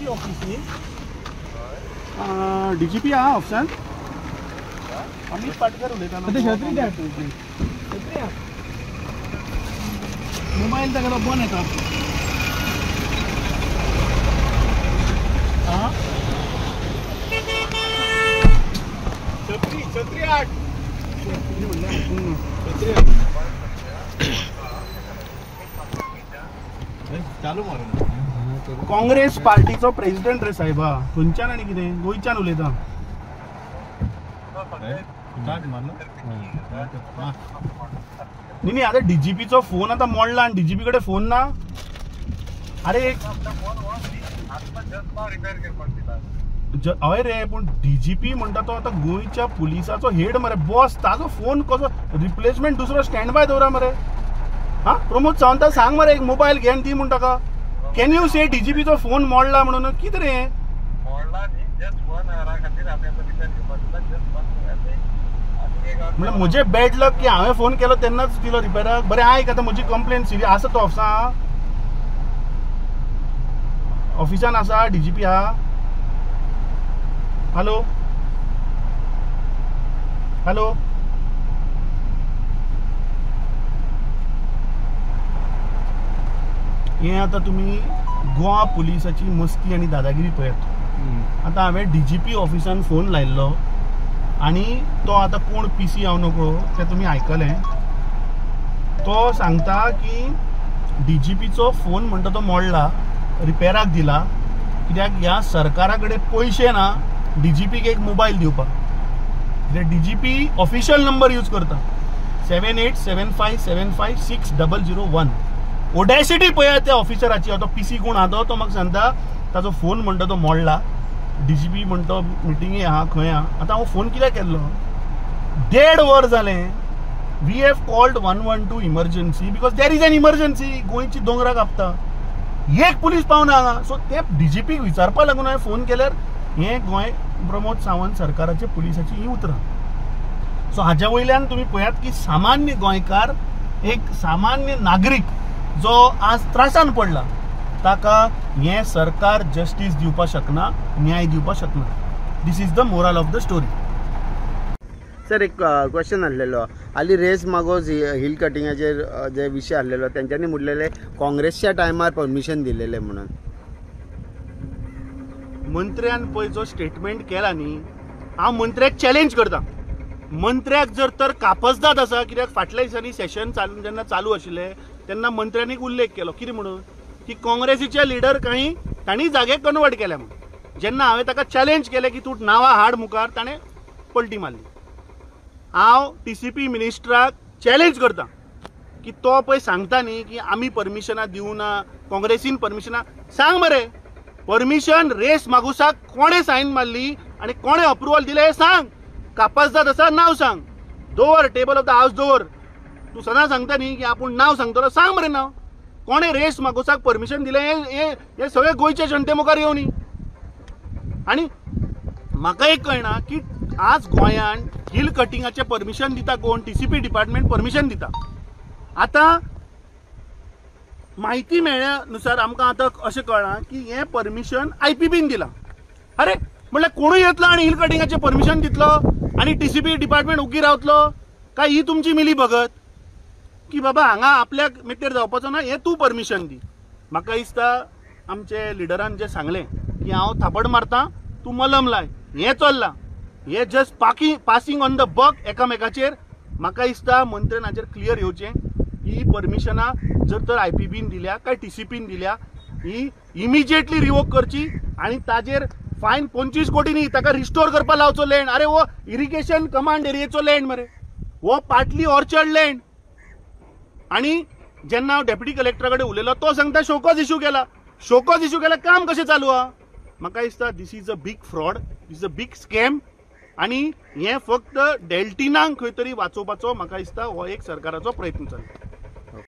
DGP office न्ही? DGP आहा ऑफिसान? अमित पाटकर उलयतालो. मोबायल तागेलो बंद येता. छत्री छत्री 8 चालू मारून. काँग्रेस पार्टीचो प्रेसिडेंट रे साहेबा, खंयच्यान आनी कितें गोंयच्यान उलयता. न्ही न्ही आतां डीजीपीचो फोन आतां मोडला आनी डीजीपी कडेन फोन ना. अरे हय रे, पूण डीजीपी म्हणटा तो आतां गोंयच्या पुलिसाचो हेड मरे बॉस, ताजो फोन कसो रिप्लेसमेंट दुसरो स्टँड बाय दवरा मरे. हा प्रमोद सावंता सांग मरे, एक मोबायल घेन दी म्हण ताका. Can you से डीजीपीचो फोन मोडला म्हणून कितें रे? म्हणल्यार म्हजें बॅड लक की हांवें फोन केलो तेन्नाच दिलो रिपेराक. बरें आयक, आतां म्हजी कंप्लेन सिरियस आसा. तो ऑफिसान ऑफिसान आसा डीजीपी आहा. हॅलो हॅलो, हें आतां तुमी गोवा पुलिसाची मस्ती आनी दादागिरी पळयात. आतां हांवें डीजीपी ऑफिसान फोन लायिल्लो आनी तो आतां कोण पीसी हांव नकळो, तें तुमी आयकलें. तो सांगता की डीजीपीचो फोन म्हणटा तो मोडला, रिपेराक दिला, कित्याक ह्या सरकारा कडेन पयशे ना डीजीपीक एक मोबायल दिवपाक. कित्याक डीजीपी ऑफिशियल नंबर यूज करता 787575 6001. ओडेसिटी पळयात त्या ऑफिसराची. तो पीसी कोण आहा तो म्हाका सांगता ताजो फोन म्हणटा तो मोडला, डीजीपी म्हणटा मिटिंगे आहा खंय आहा. आतां हांव फोन कित्याक केल्लो, 1.5 वर जालें. We have called 112 emergency because there is an emergency. गोंयची दोंगरा कापता, एक पुलीस पावना हांगा. सो ते डीजीपीक विचारपा लागून हांवें फोन केल्यार हें गोंय प्रमोद सावंत सरकाराचे पुलिसाची ही उतरां. सो हाज्या वयल्यान तुमी पळयात की सामान्य गोंयकार, एक सामान्य नागरीक जो आज त्रासान पडला ताका हें सरकार जस्टीस दिवपाक शकना, न्याय दिवपाक शकना. This is the moral of the story. Sir एक क्वेश्चन आसलेलो, हाली रेस मागोज हिल कटिंगाचेर जे विशय आसलेलो तेंच्यांनी म्हणलेले काँग्रेसच्या टायमार परमिशन दिलेले म्हणून. मंत्र्यान पळय जो स्टेटमेंट केला न्ही, हांव मंत्र्याक चॅलेंज करता. मंत्र्याक जर तर कापसदाद आसा, कित्याक फाटल्या दिसांनी सेशन चालू जेन्ना चालू आशिल्लें तेन्ना मंत्र्यान एक उल्लेख केलो, कितें म्हणून की काँग्रेसीचे लिडर काही तांणी जागे कन्वर्ट केल्या म्हणून. जेन्ना हांवें ताका चॅलेंज केलें की तूं नांवां हाड मुखार, ताणें पलटी मारली. हांव टीसीपी मिनिस्टराक चॅलेंज करता की तो पळय सांगता न्ही की आमी परमिशनां दिवना, काँग्रेसीन परमिशनां, सांग मरे परमिशन रेस मागुसाक कोणें सायन मारली आनी कोणें अप्रुवल दिलें हें सांग. कापासदाद आसा नांव सांग, दवर टेबल ऑफ the house दवर. तूं सदां सांगता न्ही की आपूण नांव सांगतलो, सांग मरे नांव. कोणें रेस मागुसाक परमिशन दिलें हें हें सगळें गोंयच्या जनते मुखार येवनी. आनी म्हाका एक कळना की आज गोंयांत हिल कटिंगाचें परमिशन दिता कोण? टीसीपी डिपार्टमेंट परमिशन दिता. आतां म्हायती मेळ्ळ्या नुसार आमकां आतां अशें कळ्ळां की हें परमिशन आयपीबीन दिलां. अरे म्हणल्यार कोणूय येतलो आनी हिल कटिंगाचें परमिशन दितलो आनी टीसीपी डिपार्टमेंट उगी रावतलो काय ही तुमची मिली भगत की बाबा हांगा आपल्याक मेतेर जावपाचो ना, हें तूं परमिशन दी. म्हाका दिसता आमचे लिडरान जें सांगलें की हांव थापड मारता तूं मलम लाय, हें चल्लां. हे just passing on the buck एकामेकाचेर. म्हाका दिसता मंत्र्यान हाचेर क्लियर येवचें, ही परमिशनां जर तर आयपीबीन दिल्या काय टीसीपीन दिल्या ही इमिजिएटली रिवोक करची आनी ताजेर फायन 25 कोटी न्ही, ताका रिस्टोर करपाक लावचो लँड. अरे हो इरिगेशन कमांड एरियेचो लँड मरे, हो पाटली ऑर्चर्ड लँड. आनी जेन्ना हांव डेप्युटी कलेक्टरा कडेन उलयलो तो सांगता शोकॉज इशू केला. शोकॉज इशू केला, काम कशें चालू आहा? म्हाका दिसता this is a big fraud, this is a big scam. आनी हें फक्त डेल्टिनांक खंय तरी वाचोवपाचो म्हाका दिसता हो एक सरकाराचो प्रयत्न चल्ला.